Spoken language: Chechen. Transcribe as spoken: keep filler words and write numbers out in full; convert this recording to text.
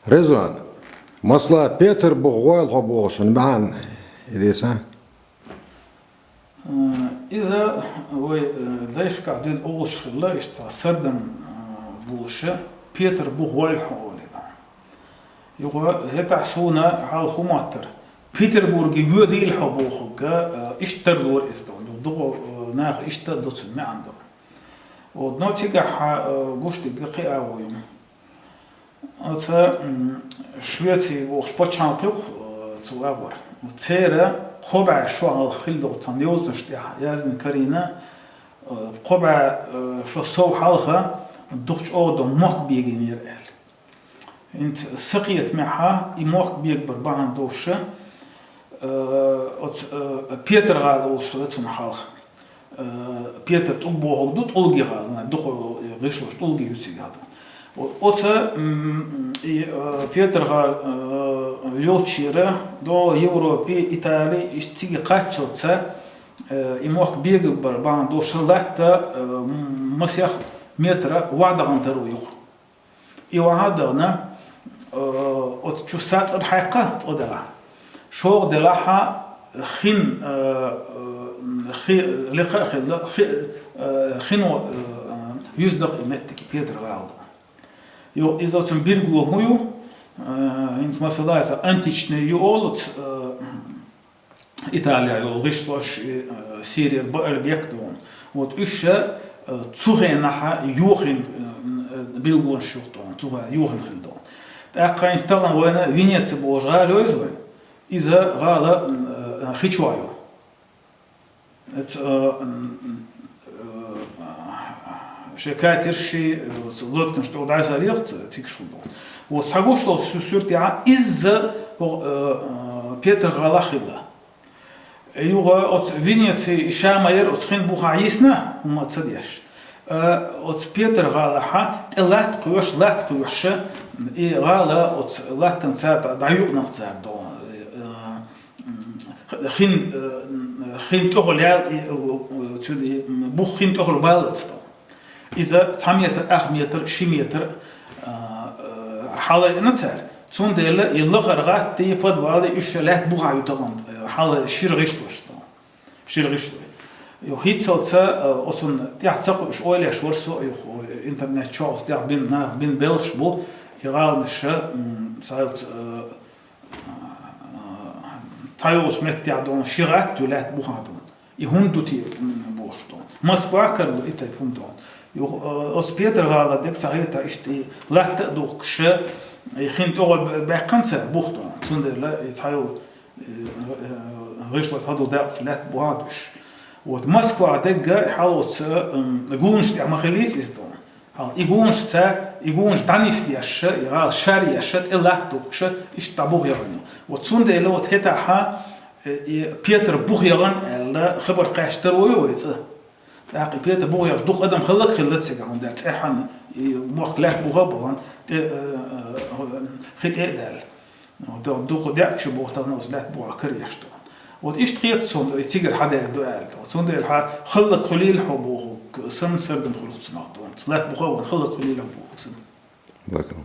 Резван, масала, Петар бух гӀойла хьо бохучун бахьан хӀана дийцад? Э, иза вай, э, дайшкахь дуьйна олуш хилла, иштта цхьа сардам, э, болуша, Петар бух гӀойла хьо олий. Юха хӀетахь суна хьалха хӀун моттара: Петербурге воьдийла хьо бохург, э, иштта тарлора иза тхуна. Дукха, э, наха иштта а ду цуьнан маьӀна ду. Вот, но цигахь, э, гуш дерг кхин а ву юма. Оцу, м, Швеци бохуш пачхьалкх ю-кх, э, цу агӀор. Церан кхо бӀе шо хьалха хилла долу цхьана йозанаш тӀехь яздина карийна, э, кхо бӀе, э, шо сов хьалха дукха чӀогӀа долу мохк бегийнера аьлла. ХӀинца сан кхетамехь и мохк бегабар бахьана долуша, э, оцу, э, Петар-гӀала олуш хилла цунна хьалха. Э, Петар тӀулг бохург ду, тӀулгийн гӀала, дукха гӀишлош тӀулгийн ю цигахь. О-, оцу, м, и, э, Петар-гӀала, э, йолчера до Европе, Итали, иштта цига кхаччалца, э, и мохк бегабар бахьана долуша латта, э, м-, масех метра вадагӀан таро юкъа. И вахьа а дахана, э, оцу чу сацӀар хьаькхна цкъа делахь. ШолгӀа делахь хин, э, э, хи-, лекха а хилла, хи-, э, хино, э, юьзна-кх и меттиг Петар-гӀала ду. Йо, иза оцун билгало хӀун ю? Э, хӀинца масала, иза античный ю олуц, э, Италия йолу гӀишлош, и, э, Сирияра Баалбек ду. Вот уьш, э, цу хенахь йохийна, э, билгалонаш ю-кх тхуна, цу хенахь йохийна хилла ду. ТӀаккха хӀинца тахана вайна Венеция бохуш гӀала йовза вай, иза гӀала, э, хи чохь ю. Эц, э, м, э, шен катерш, э, лодканаш тӀехула дӀасалехь, ц-, цига шу бу. Вот схьагуш долу су-, суьртехь изза, э, э, Петар-гӀала хилла. Юха оцу Венеция ша ма яра оцу хин бухахь йисна, хӀума ца деш. Э, оцу Петар-гӀалахь тӀе латта кхоьхьуш, латта кхоьхьуш, и гӀала оцу латтанца дӀа-, дӀаюкъна-кх цара догӀу. Э, э, хин, э, хин тӀехула ял, и, э, цуьнан, и, бух хин тӀехула баллац тхо. Иза цхьа метр, ах метр, ши метр, э, э, хьалаайина цара. Цундела и лахара гӀатта, и подвал, и уьш лаьтта бухахь ю тахана, э, хьала шира гӀишлош тхо. Шира гӀишлой. Йо, хӀинццалца, э, оцунна тӀехь ца кхуьуш, ойла еш вара со, юха интернет чохь оцу тӀехь бина, наха бина белхаш бу, и гӀаланаш, м, цхьа, э, цхьайолчу меттехь долу ши гӀатта ю лаьтта бухахь долу. И хӀунда ду те, м, бохуш долу. Москва карла и тайпа хӀума долу. Юха, э, оцу Петар-гӀала дерг сан хетахь иштта и латта а духкуш, и хин тӀехула баьккхина цара бух долу. Цундела и цхьайолу, э, э, гӀишлой цхьадолу дакъуш лаьтта бухахь а дуьш. Вот Москва дерг хьалоца, м, гонаш тӀехь ма хилийца иза долу. Хьал, и гонашца, и гонаш дӀанисъеш, и гӀала шаръеш, тӀе латта духкуш, иштта дӀа бух яхана. Вот цундела вот хӀетахь, э, и Петар бух яхана аьлла, хабар кхаьчна таро ю вай цӀа. ТӀаккха и Петар бух яхаш дукха адам хилларг хилла цига, хӀунда аьлча цӀеххьана, и мохк лаьтта буха а бахана, тӀе, э, э, хи тӀе а даьлла. Вот, дукха даьӀахкаш бу тахана оцу лаьтта бухахь караеш тхо. Вот иштта хета суна, и цигара хьадаьлла ду аьлла тхо. Цундела хьан хилларг хуьлийла хьо бохург санна, сардам хуьлу-кх цунах тхуна. Лаьтта буха а бахана, хилларг хуьлийла хьо бохург санна. Баркалла.